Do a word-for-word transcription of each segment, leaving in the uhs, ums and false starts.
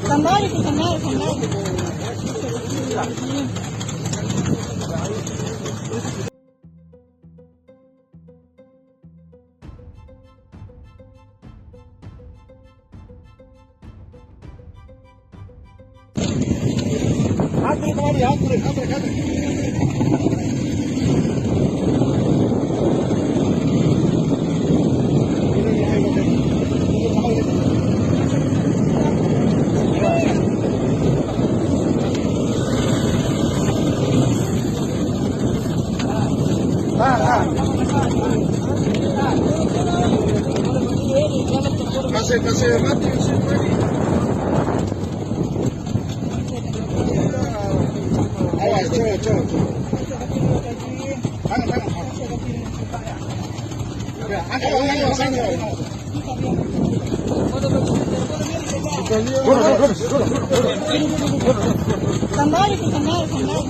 Sandal itu, sandal, sandal. Kasih, kasih mati, kasih mati. Awas, cowok, cowok, cowok. Tangan, tangan. Tambah itu, tambah, tambah.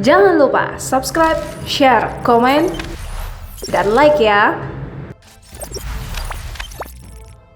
Jangan lupa subscribe, share, komen, dan like ya.